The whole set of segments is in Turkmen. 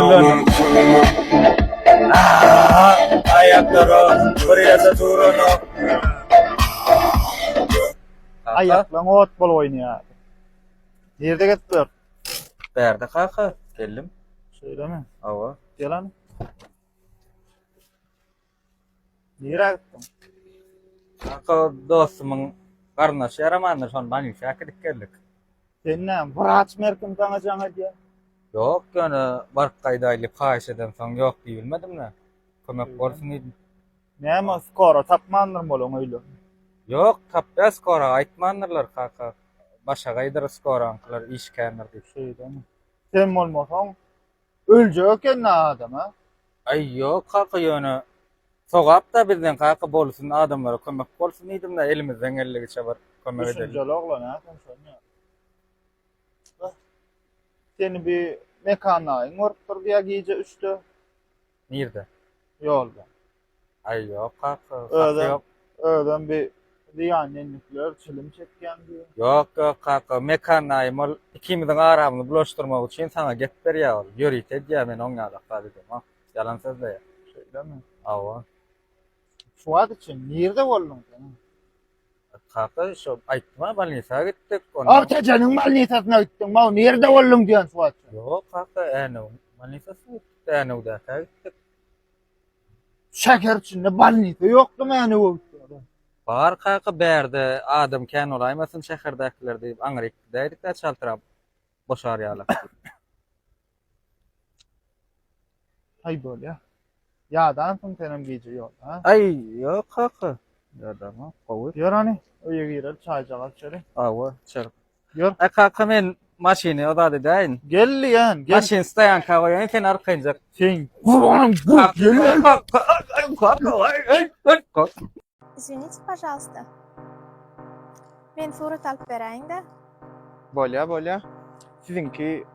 Güllendim. Aýaklara bir ýerde duranok. Aýaklaň ot bolup oýnaýar. Nirde gezip ýör? Bärde kaka, geldim. Şeýlemi? Hawa. Gel hany. Nirä gitdiň? Kaka dostumyň garyndaşy ýaramandyr, şony bolnisa äkidip geldik. Sen näme, wraç merkim saňa jaň edýär? Ýok, ýöne baryp gaýdaýly diýip haýyş edensoň ýok diýibilmedim-de. Kömek bolsun diýdim. Näme, skora tapmandyrmy olaň öýlerini? Ýok, tapýar skora aýtmandyrlar kaka. Başagaýdyr skoraňkylar iş kändir diýip. Şeýdemi? Sen bolmasaň, Öljek eken-dä adam a. Aý ýok kaka ýöne sogap-da bizden kaka bolsun adamlara kömek bolsun diýdim-de elimizden geldigiçe bir kömek edelim. Düşünjeli oglan a sen şony ýaly. Seni bir Mekan daýyň görüpdir diýä gije üçde. Nirde? Ýolda. Aý ýok kaka, Özem, ýok. Özem bir zyýanly endikler, çilim çekýän diýýär. Ýok, ýok kaka, Mekan daýym ol ikimiziň aramyzy bulaşdyrmak üçin saňa gep berýär ol. Ýörite edýär, men oň ýalak zat edemok. Ýalan sözleýär. Şeýlemi? Hawa. Şu wagt üçin nirde bolduň sen? Kaka, şo aýtdym-a, bolnisa gitdik. Ondan... Tejeniň bolnisasyna gitdiň, maw nirde bolduň diýen şu wagt. Ýok kaka, Änewiň bolnisasyna gitdik, Änewdäkä gitdik. Şäher içinde bolnisa ýokdumy Änewe gitdiňiz? Bar kaka bärde adam kän bolaýmasyn şäherdäkiler diýip aňryk gidäýdik-dä çaltyrap boşar ýalak diýip. Aý bolýa. Ýadansyň senem gije ýolda ha? Aý ýok kaka. Ýadamok gowy. Ýör hany öýe gireli çaýjagaz içeli. Hawa içeris. Ýör. Aý kaka men maşyny o zat edäýin. Gel diýýän, gel. Maşyn stoýanka goýaýyn sen arkaýynjak. Sen gurbanyň bu gel. Izwinite, pažalsta. Men surat alyp beräýiň-dä. Bolýa bolýa. Siziňki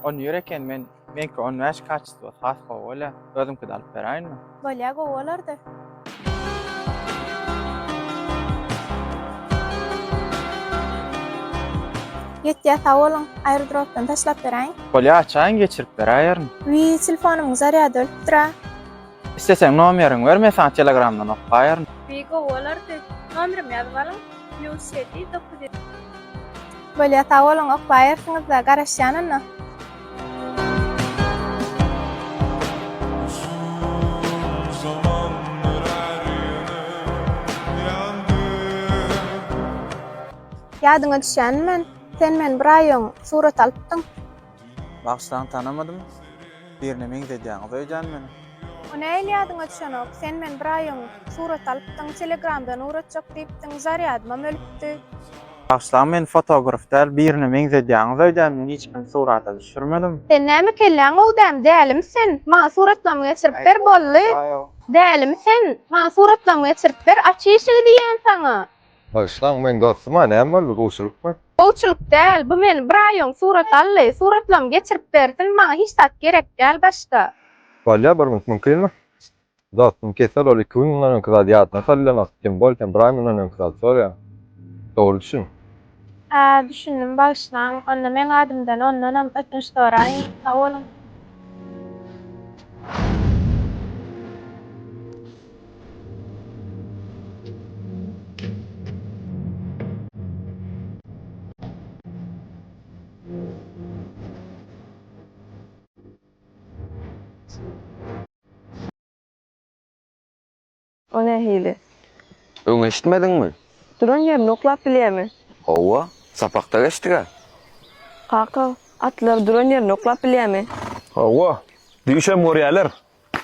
11 eken men meňki 15 kaçestwo has gowy bolýa. Özüňkide alyp beräýinmi? Bolýa gowy bolardy. Ýetýä sag boluň. Airdropdan taşlap beräýiň. Bolýa açaýyň geçirip beräýerin. Wiý telefonymyň zarýady ölüpdir-ä. Isleseň nomeriňi ber men saňa telegramdan okaýaryn. Wiý gowy bolardy. Nomerimi ýazyp alyň. Plýus 7 9. Bolýa sag boluň oklaýarsyňyzda garaşýan onda. Ýadyňa düşýänmi men? Sen meni bir aý öň surat alypdyň. Bagyşlaň tanamadym. Birine meňzedýäňiz öýdýän meni. O nähili ýadyňa düşenok? Sen meni bir aý öň surat alypdyň, telegramdan ugratjak diýipdiň, zarýadymam ölüpdi. Bagyşlaň men fotograf däl, birine meňzedýäňiz öýdýän men hiç kimi surata düşürmedim. Sen näme kelläň gowy dämi, dälimi sen? Maňa suratlarymy geçirip ber boldy. Dälimi sen? Maňa suratlarymy geçirip ber, aç işigi diýýän saňa. Bagyşlaň meň dostuma näme boldy gowşulykmy? Gowçulyk däl, bu meni bir aý öň surat aldy, suratlarymy geçirip bersin, maňa hiç zat gerek däl başga. Bolýa bir minut mümkinmi? Dostum kesel ol iki gün mundan öňki zady ýadyna salylanok, kim bol sen bir aý mundan öňki zady soraýaň. Dogry düşün. Hä düşündim bagyşlaň, onda meň adymdan ondanam ötünç soraýyn, sag boluň. O nähili? Öň eşitmediňmi? Duran ýerinde uklap bilýärmi? Hawa, sapakda geçdik-ä. Kaka, atlar duran ýerinde uklap bilýärmi? Hawa, düýşem görýärler.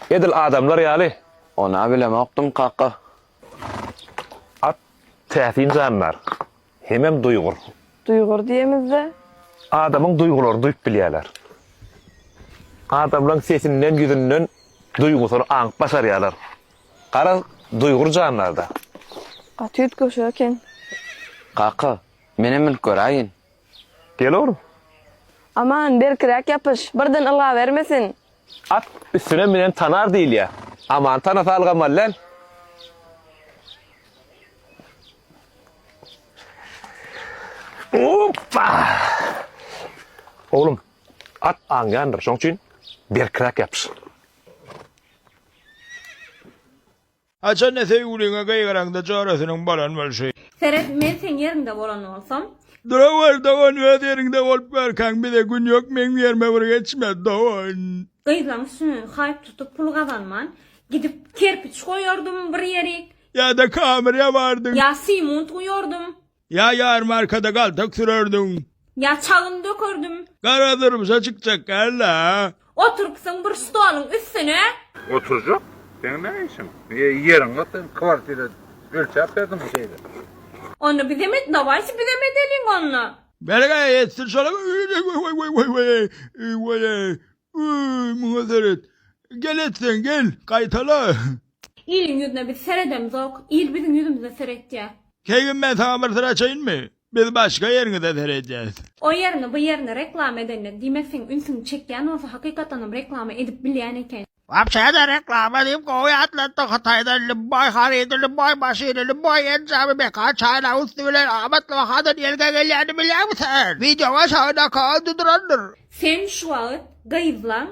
Edil adamlar ýaly. On-a bilemokdym, kaka. At täsin jandar. Hemem duýgur. Duýgur diýemizde? Adamyň duýgularyny duýup bilýärler. Adamlaryň sesinden, ýüzünden duýgusyny aňyp başarýarlar. Garaz, duýgur jandar-da. Gaty üýtgeşik eken. Kaka, menem münüp göräýin. Gel oglum. Aman, berkiräk ýapyş, birden ylgabermesin. At üstüne münen tanar diýilýär. Aman tanasa ylgamaly däl. Oppa! Oglum, at aňýandyr, şoň üçin. Berkräk ýapyş. Haçanda söýgüliňe gygyraňda jorasynyň bolan bolşy. Seret, men seň ýeriňde bolan bolsam. Durawer dogan öz ýeriňde bolup görkäň bize gün ýok meň ýerime bir geçme dogan. Gyzlaň üstünden haýp tutup pul gazanman, gidip kerpiç goýardym bir ýerik. Ýa-da kamyr ýabardyň. Ýa simunt guýardym. Ýa ýarmarkada galtak sürerdiň. Ýa çagyn dökerdim. Gara durmuşa çykjak gäl-ä. Oturypsyň bir stoluň üstüne. Oturjak. Seň näme işiň? Ýeriň ýok seň kwartira ölçäp berdiňmi şeýle? Onda bizem et dawayçy bizem edeliň onda. Berge etsin şola muňa seret. Gel etseň gel gaýtala. Iliň ýüzüne biz seredemzok, il biziň ýüzümize seretýär. Keýgim men saňa bir syr açaýynmy? Biz başga ýeriňize seredýäs. O ýerini bu ýerini reklama edende diýmek seň ünsüňi çekýän bolsa hakykatdanam reklama edip bilýän eken. Wapşe-de reklama diýip gowy ýatlatdy Hytaýdan lýubboý harydy lýubboý maşyny lýubboý enjamy mekan çaýnagyň üsti bilen amatly bahadan ýelge gelýänini bilýäňmi sen? Wideoň aşagynda kody durandyr. Sen şu wagt gyzlaň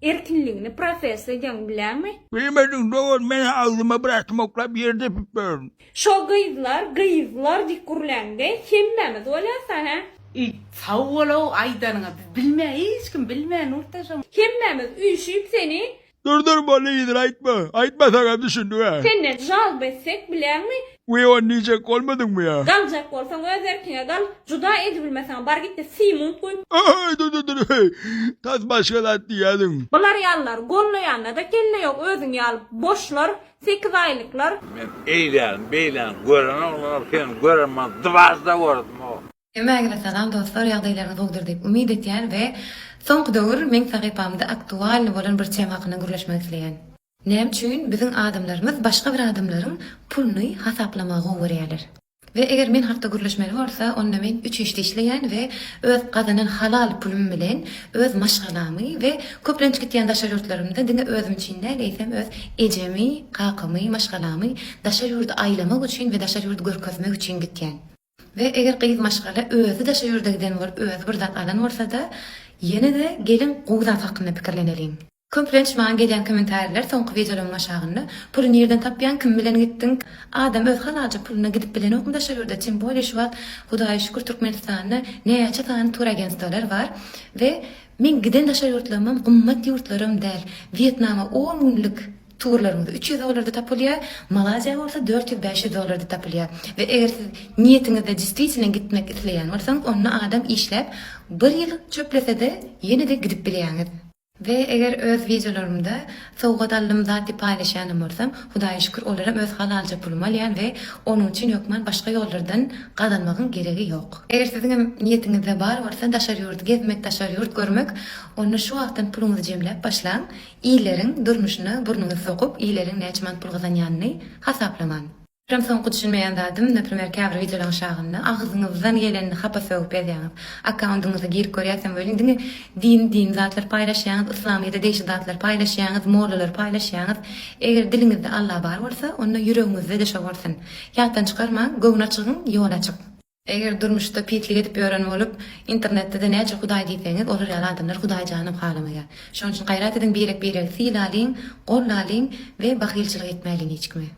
Erkinligini professor edýäň biläňmi? Bilmediň dogan men agzyma bir atym oklap ýer depip ýörün. Şo gyzlar gyzlar diýip gürläňde hemmämiz bolýasa hä? Eý sag bolow aýdanyňa biz bilmä hiç kim bilmän urda şoň. Hemmämiz üýşüp seni. Dur dur boldy yzyny aýtma. Aýtmasaňam düşündik-ä. Senden žalba etsek biläňmi? Wiý ony diýjek bolmadyňmy ýa? Galjak bolsaň öz erkiňe gal, juda edibilmeseň bar gitde simunt guý. Aý dur dur dur heý. Tas başga zat diýýädiň. Bular ýalylar gollaýanda-da kelle ýok özüň ýaly boşlar sekiz aýlyklar. Men eýläni beýläni gören oglanok seni gören man dwažda gördüm o. Hemmäňize salam dostlar ýagdaýlaryňyz gowudyr diýip umyt etýän we soňky döwür meň sahypamda aktualny bolan bir tema hakynda gürleşmek isleýän. Näme üçin biziň adamlarymyz başga bir adamlaryň puluny hasaplamagy gowy görýärler? We eger men hakda gürleşmeli bolsa, onda men üç işde işleýän we öz gazanan halal pulum bilen öz maşgalamy we köplenç gitýän daşary ýurtlarymda diňe özüm üçin däl, eýsem öz ejemi, kakamy, maşgalamy daşary ýurda aýlamak üçin we daşary ýurdy görkezmek üçin gitýän. We eger gyz maşgala özi daşary ýurda giden bolup özi bir zat alan bolsada, ýene-de geliň gowy zat hakynda pikirleneliň. Köplenç maňa gelýän kommentariler soňky wideolarymyň aşagynda puly nirden tapýaň kim bilen gitdiň adam öz halalja puluna gidip bilenokmy daşary ýurda tim bolýa şu wagt hudaýa şükür Türkmenistanda näçe sany tur agentstwalar bar we meň giden daşary ýurtlarymam gymmat ýurtlaram däl Wýetnama on günlük Turlaryňyz 300 dollarda tapylýar, Malaýziýa bolsa 400-500 dollarda tapylýar. We eger siz niýetiňizde distwitelno gitmek isleýän bolsaňyz, onda adam işläp bir ýyl çöplesede ýene-de gidip bilýäňiz. We eger öz wideolarymda sowgat aldym zat diýip paýlaşýanam bolsam, Hudaýa şükür olaram öz halalja pulumy alýan we onuň üçin hökman başga ýollardan gazanmagyň geregi ýok. Eger siziňem niýetiňizde bar bolsa daşary ýurt gezmek, daşary ýurt görmek, onda şu wagtdan puluňyzy jemläp başlaň, Illeriň durmuşyna burnuňyzy sokup, illeriň näçe manat pul gazanýanyny hasaplaman. Birem soňky düşünmeýän zadym, naprimer käbir wideolaryň aşagynda agzyňyzdan gelenini hapa sögüp ýazýaňyz. Akkaundyňyza girip görýäsem welin diňe din din zatlar paýlaşýaňyz, yslamyýete degişli zatlar paýlaşýaňyz, mollalary paýlaşýaňyz. Eger diliňizde Alla bar bolsa, onda ýüregiňizde-de şo bolsun. Ýatdan çykarmaň, göwün açygyň, ýol açyk. Eger durmuşda pislik edip ýören bolup, internetde-de näçe Hudaý diýseňiz, olar ýaly adamlar Hudaýjanam halamaýar. Şonuň üçin gaýrat ediň birek-biregi sylalyň, gollalyň we bahylçylyk etmäliň hiç kime.